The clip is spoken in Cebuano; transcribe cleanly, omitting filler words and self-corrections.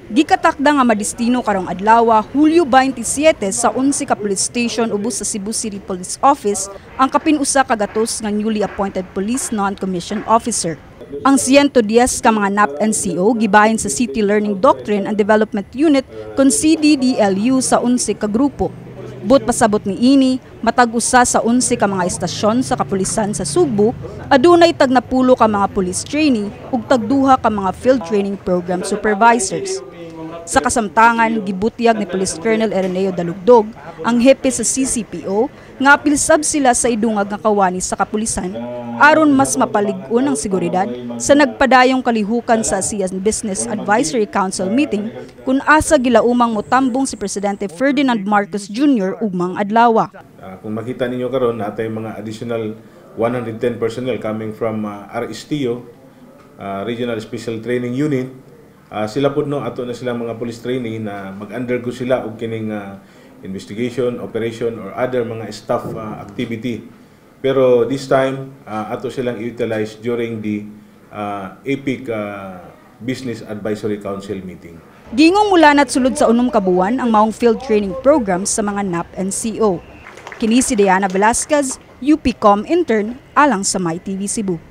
Gikatakda nga madistino karong adlaw, Hulyo 27, sa 11 ka police station ubos sa Cebu City Police Office ang kapin 100 nga newly appointed police non-commissioned officer. Ang 110 ka mga NAP NCO gibahin sa City Learning Doctrine and Development Unit kon CDDLU sa 11 ka grupo. Buot pasabot ni ini, matag usa sa 11 ka mga estasyon sa kapulisan sa Sugbo, adunay tag 90 ka mga police trainee ug tag 2 ka mga field training program supervisors. Sa kasamtangan, gibutyag ni Police Colonel Ireneo Dalugdog, ang hepe sa CCPO, nga apil sab sila sa idungag nga kawani sa kapulisan aron mas mapalig-on ang seguridad sa nagpadayong kalihukan sa ASEAN Business Advisory Council meeting kung asa gilaumang motambong si Presidente Ferdinand Marcos Jr. ugmang adlaw. Kung makita ninyo karon, natay mga additional 110 personnel coming from RSTU, Regional Special Training Unit. Sila pud no, ato na silang mga police trainee na mag-undergo sila og kining investigation, operation or other mga staff activity. Pero this time, ato silang i-utilize during the APEC Business Advisory Council meeting. Gingong mulanat sulod sa 6 ka buwan ang maong field training program sa mga NAP NCO. Kini si Diana Velasquez, UPCOM intern, alang sa MyTV Cebu.